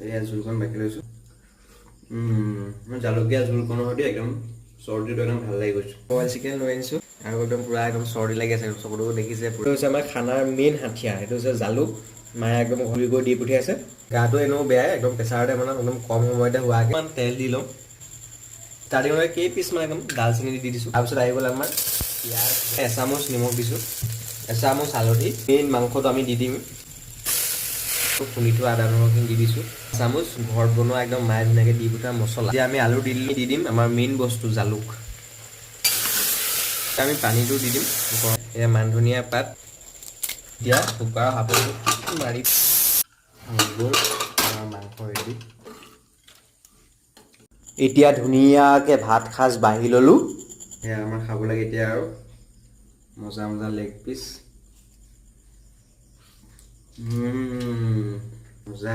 এয়া জোলকণ বাকি লৈছোঁ। জালুকীয়া জোলকণৰ সৈতে একদম চৰ্দিটো একদম ভাল লাগি গৈছে। বইল চিকেন লৈ আনিছোঁ আৰু একদম পূৰা একদম চৰ্দি লাগি আছে, চকুটো দেখিছে। এইটো হৈছে আমাৰ খানাৰ মেইন হাথিয়াৰ, সেইটো হৈছে জালুক। মায়ে একদম ঘূৰি গৈ দি পঠিয়াইছে। গাটো এনেও বেয়াই, একদম প্ৰেছাৰতে মানে একদম কম সময়তে হোৱাকৈ ইমান তেল দি ল'ম। ষ্টাৰ্টিঙতে কেই পিচ মান একদম ডালচেনি দি দিছোঁ। তাৰপিছত আহি গ'ল আমাৰ পিঁয়াজ। এচামুচ নিমখ দিছোঁ, এচামুচ হালধি। মেইন মাংসটো আমি দি দিম। খুন্দি থোৱা আদা নহৰুখিনি দি দিছোঁ। এচামুচ ঘৰত বনোৱা একদম মায়ে ধুনীয়াকৈ দি পঠোৱা মছলা। এতিয়া আমি আলু দি দিলোঁ, দি দিম আমাৰ মেইন বস্তু জালুক। আমি পানীটো দি দিম। এয়া মান ধনিয়া পাত। এতিয়া কুকাৰৰ সাঁফৰটো মাৰি হৈ গ'ল আমাৰ মাংস ৰেডি। এতিয়া ধুনীয়াকৈ ভাত সাজ বাঢ়ি ল'লোঁ। সেয়া আমাৰ খাব লাগে এতিয়া আৰু মজা মজা লেগ পিচ। মজা।